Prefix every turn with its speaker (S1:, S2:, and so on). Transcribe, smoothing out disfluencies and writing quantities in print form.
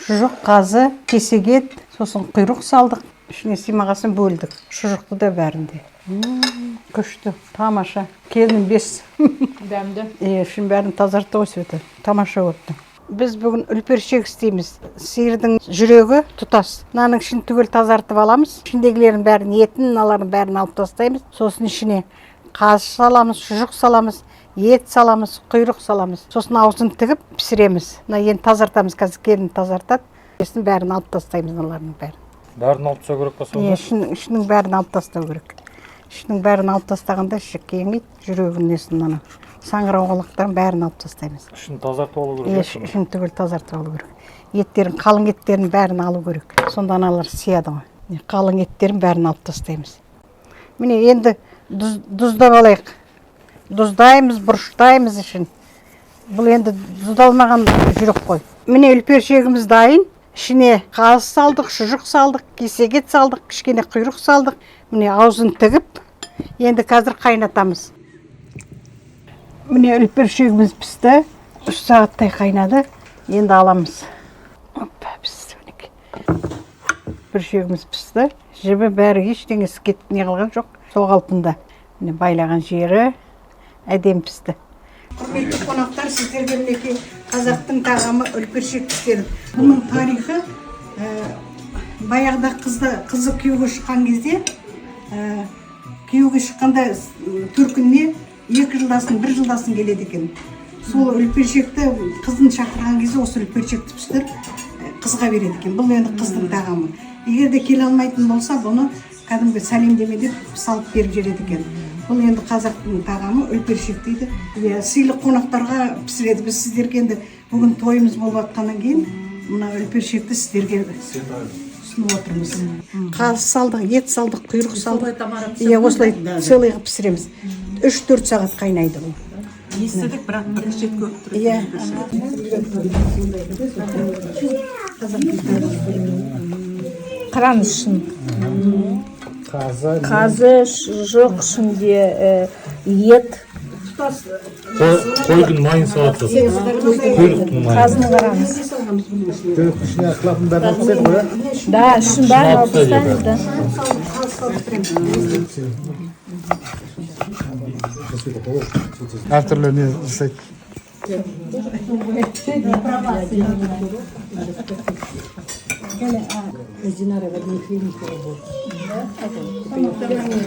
S1: Шұжық, қазы, кесек ет, сосын құйрық салдық. Ішіне сыймағасын бөлдік. Шұжықты да бәрінде. Күшті, тамаша. Келінім 5.
S2: Дәмді.
S1: Е, ішін бәрін тазартты ғой, Света. Тамаша болыпты. Біз бүгін үлпершек істейміз. Сиырдың жүрегі тұтас. Мынаның ішін түгел тазартып аламыз. Ішіндегілердің бәрін, етін, мыналардың бәрін алып тастаймыз. Сосын ішіне қазы саламыз, шұжық саламыз, ет саламыз, құйрық саламыз. Сосын аузын тігіп пісіреміз. Мына енді тазартамыз, қазір келін тазартады. Сосын бәрін алып тастаймыз, мыналардың бәрін.
S3: Бәрін алып тастау керек па сонда?
S1: Е, ішінің бәрін алып тастау керек. Ішінің бәрін алып тастағанда іші кеңиді, жүрегінің несін, ана саңырауқұлақтарын бәрін алып тастаймыз.
S3: Ішін тазартып алу
S1: Е,
S3: керек.
S1: Ішін түгел тазартып алу керек. Еттерін, қалың еттерін бәрін алу керек. Сонда аналар сияды ғой. Міне, қалың еттерін бәрін алып тастаймыз. Міне, енді тұздап алайық. Тұздаймыз, бұрыштаймыз ішін. Бұл енді тұздалмаған жүрек қой. Міне, үлпершегіміз дайын. Ішіне қазы салдық, шұжық салдық, кесек ет салдық, кішкене құйрық салдық. Міне, аузын тігіп, енді қазір қайнатамыз. Міне, үлпершегіміз пісті. 3 сағаттай қайнады. Енді аламыз. Опа, пісті, мінекей. Үлпершегіміз пісті. Жібі бәрі, ештеңесі кетіп не қылған жоқ. Сол қалпында. Міне, байлаған жері әдемі пісті. Құрметті қонақтар, сіздерге, мінекей, қазақтың тағамы үлпершек пісірдік. Бұның тарихы баяғыда қызы күйеуге шыққан кезде, күйеуге шыққанда төркініне 2 жылдасын, бір жылдасын келеді екен. Сол үлпершекті қызын шақырған кезде осы үлпершекті пісіріп, қызға береді екен. Бұл енді қыздың тағамы. Егер де келе алмайтын болса, бұны кәдімгі сәлемдеме деп салып беріп жібереді екен. Бұл енді қазақтың тағамы үлпершек дейді. Иә, сыйлы қонақтарға пісіреді. Біз сіздерге енді бүгін тойымыз болып жатқаннан кейін мына үлпершекті сіздерге ұсынып отырмыз. Қазы салдық, ет салдық, құйрық салдық. Иә, осылай целый қылып пісіреміз. 3-4 сағат қайнайды бұл.
S4: Естідік, бірақ бірінші рет көріп тұрмыз.
S1: Иә.
S2: Қараңыз шын.
S3: Қазы.
S2: Қазы, шұжық, ішінде ет.
S3: Қойдың майын салады сосын. Құйрықтың майын.
S2: Қазыны қараңыз.
S5: Жүректің ішіне клапан бәрін алып тастайды ғой, иә?
S2: Да, ішін бәрін алып
S3: Алып тастайды.
S2: тастаймыз, да.
S5: Әртүрлі не жасайды.